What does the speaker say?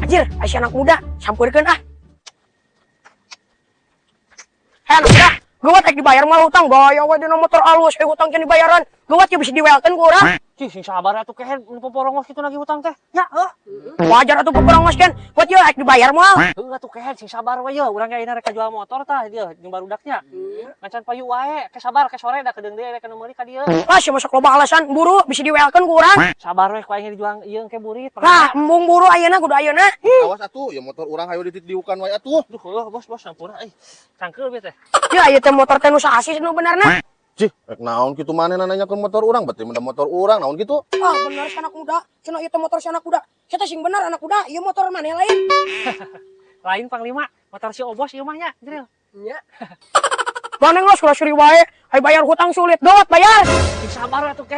Anjir, aya si anak muda, sampeurkeun ah. Hei, anak muda, gawat, rek dibayar mah hutang, gaya we dina motor alus, eh, hutang can dibayaran. Gawat ya, bisa diwelkeun ku urang. Cih, sing sabar atuh, Kehen, nu poporongos kitu nagih hutang teh. Ya, heuh. Wajar atuh poporongos kan. Gawat ya, rek dibayar moal? Heuh atuh, Kehen, sing sabar we ye. Urang ge ayeuna rek jual motor tah dieu jeung barudaknya. Ngan can payu wae, ke sabar ke sore da kedeung deui rek nu meuli ka dieu. Ah, sia masuk loba alasan, buru, bisa diwelkeun ku urang. Sabar we, ku aing dijual ieu engke burit. Lah, embung, buru ayeuna, kudu ayeuna. Awas atuh, ya motor urang hayo dititiukan wae atuh. Duh, heuh, bos, bos, sampura euy. Cangkeul bieu teh. Ya, ieu teh motor teh nu saha sih nu benerna? Cih, rek naon kitu maneh nanyakeun motor urang, berarti menda motor urang naon kitu? Ah, bener si anak muda. Cenah ieu teh motor si anak muda. Sia teh sing bener, anak muda, ieu motor maneh lain? Lain, Panglima, motor si Obos ieu mah nya, Jril. Nya. Maneh geus ulah suri wae, ai bayar hutang sulit. Dot, bayar. Sing sabar atuh, Ken.